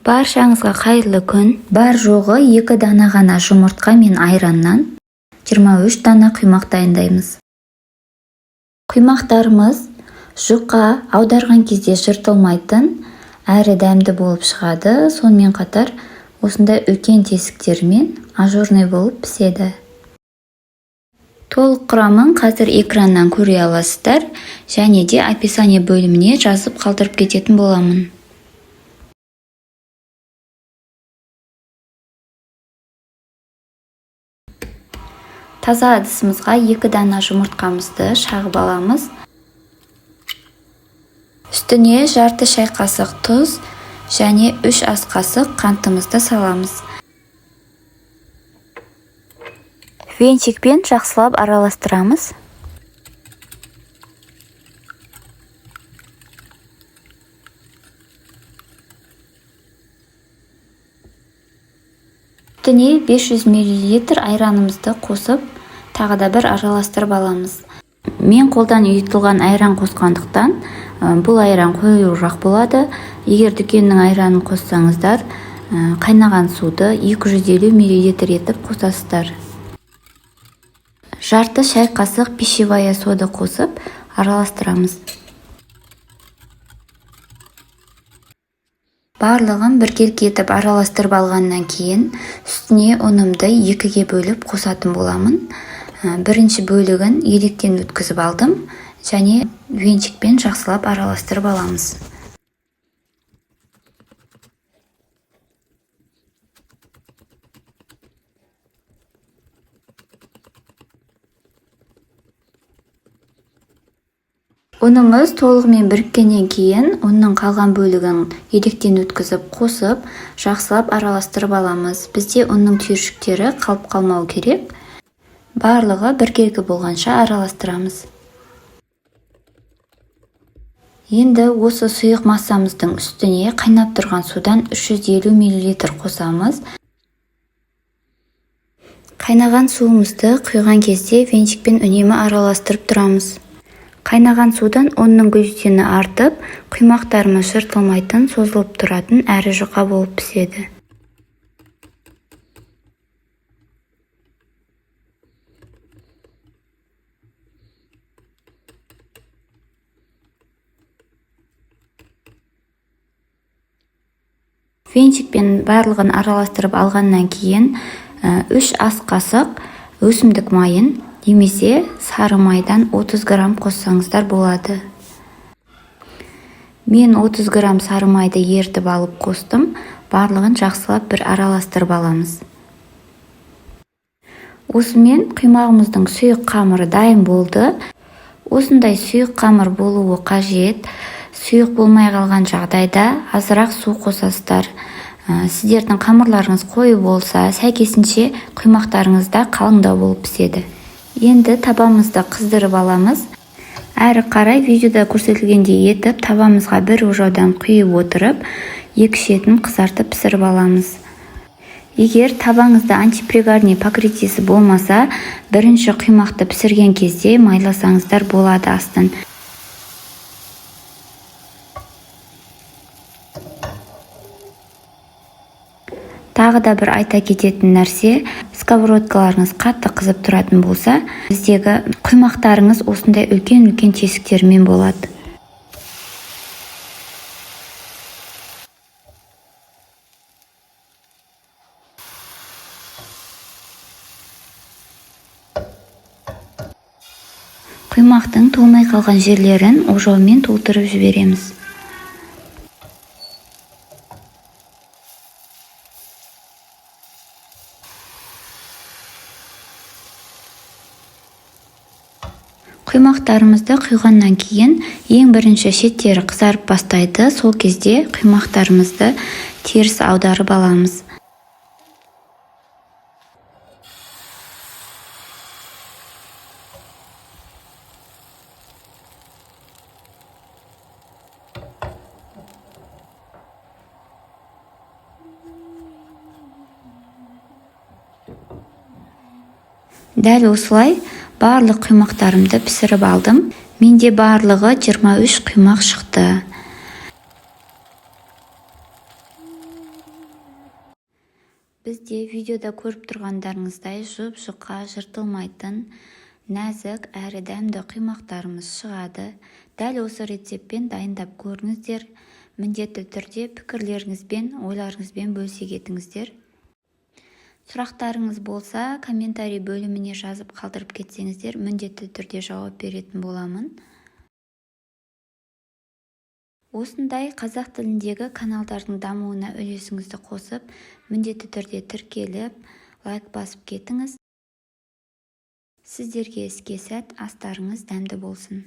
Баршаңызға қайырлы күн. Бар жоғы 2 дана ғана жұмыртқа мен айраннан 23 дана құймақ дайындаймыз. Құймақтарымыз жұқа, аударған кезде жыртылмайтын, әрі дәмді болып шығады. Сонымен қатар осындай үлкен тесіктермен ажурный болып піседі. Толық құрамын қазір экраннан көре аласыздар және де описание бөліміне жазып қалдырып кететін боламын. Таза ыдысымызға 2 дана жұмыртқамызды шағып аламыз. Үстіне жарты шай қасық тұз және 3 ас қасық қантымызды саламыз. Венчикпен жақсылап араластырамыз. Үстіне 500 миллилитр айранымызды қосып, тағы да бір араластырып аламыз. Мен қолдан ұйытылған айран қосқандықтан, бұл айран қоюырақ болады. Егер дүкеннің айранын қоссаңыздар, қайнаған суды 250 миллилитр етіп қосасыздар. Жарты шай қасық пищевая сода қосып араластырамыз. Барлығын біркелкі етіп араластырып алғаннан кейін үстіне ұнымды 2-ге бөліп қосатын боламын. Бірінші бөлігін електен өткізіп алдым және венчикпен жақсылап араластырып аламыз. Ұнымыз толығымен біріккеннен кейін ұнның қалған бөлігін електен өткізіп қосып, жақсылап араластырып аламыз. Бізде ұнның түйіршіктері қалып қалмау керек. Барлығы біркелкі болғанша араластырамыз. Енді осы сұйық массамыздың үстіне қайнап тұрған судан 350 миллилитр қосамыз. Қайнаған суымызды құйған кезде венчикпен үнемі араластырып тұрамыз. Қайнаған судан ұнның глютені артып, құймақтарымыз жыртылмайтын, созылып тұратын әрі жұқа болып піседі. Венчикпен барлығын араластырып алғаннан кейін, 3 ас қасық өсімдік майын немесе сары майдан 30 грамм қоссаңыздар болады. Мен 30 грамм сары майды ерітіп алып қостым. Барлығын жақсылап бір араластырып аламыз. Осымен құймағымыздың сұйық қамыры дайын болды. Осындай сұйық қамыр болуы қажет. Сұйық болмай қалған жағдайда азырақ су қосасыздар. Сіздердің қамырларыңыз қою болса, сәйкесінше құймақтарыңыз да қалыңдау болып піседі. Енді табамызды қыздырып аламыз. Әрі қарай видеода көрсетілгендей етіп табамызға бір ожаудан құйып отырып, екі шетін қызартып пісіріп аламыз. Егер табаңызда антипригарный покрытиесі болмаса, бірінші құймақты пісірген кезде майласаңыздар болады астын. Тағы да бір айта кететін нәрсе, сковородкаларыңыз қатты қызып тұратын болса, біздегі құймақтарыңыз осындай үлкен-үлкен тесіктермен болады. Құймақтың толмай қалған жерлерін ожаумен толтырып жібереміз. Құймақтарымызды құйғаннан кейін ең бірінші шеттері қызарып бастайды. Сол кезде құймақтарымызды теріс аударып аламыз. Дәл осылай барлық құймақтарымды пісіріп алдым. Менде барлығы 23 құймақ шықты. Бізде видеода көріп тұрғандарыңыздай, жұп-жұқа, жыртылмайтын, нәзік әрі дәмді құймақтарымыз шығады. Дәл осы рецептпен дайындап көріңіздер. Міндетті түрде пікірлеріңізбен, ойларыңызбен бөлісе кетіңіздер. Сұрақтарыңыз болса, комментарий бөліміне жазып қалдырып кетсеңіздер, міндетті түрде жауап беретін боламын. Осындай қазақ тіліндегі каналдардың дамуына үлесіңізді қосып, міндетті түрде тіркеліп, лайк басып кетіңіз. Сіздерге іске сәт, астарыңыз дәмді болсын!